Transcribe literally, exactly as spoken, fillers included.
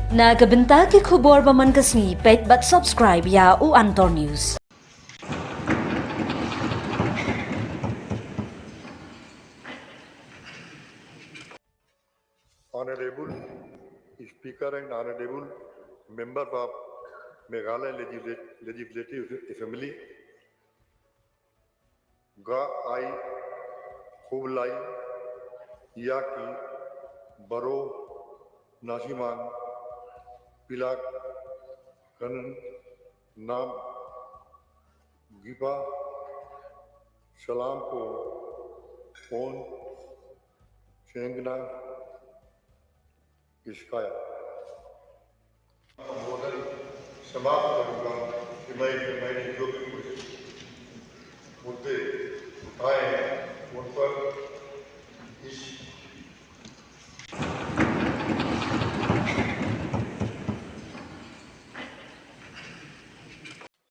Na ka bynta ki khubor ba man ka sngi, peit bad subscribe ïa u Antor News. Honorable Speaker and Honorable Members of Meghalaya Legislat-, Legislative Assembly, nga ai khublei ïa ki baroh na shimang phi la kynnoh nam gipa salam ko on chengna iskaya. Modal samap ko ka kimai kimai ni jo bhi kuch mudde uthaye un par is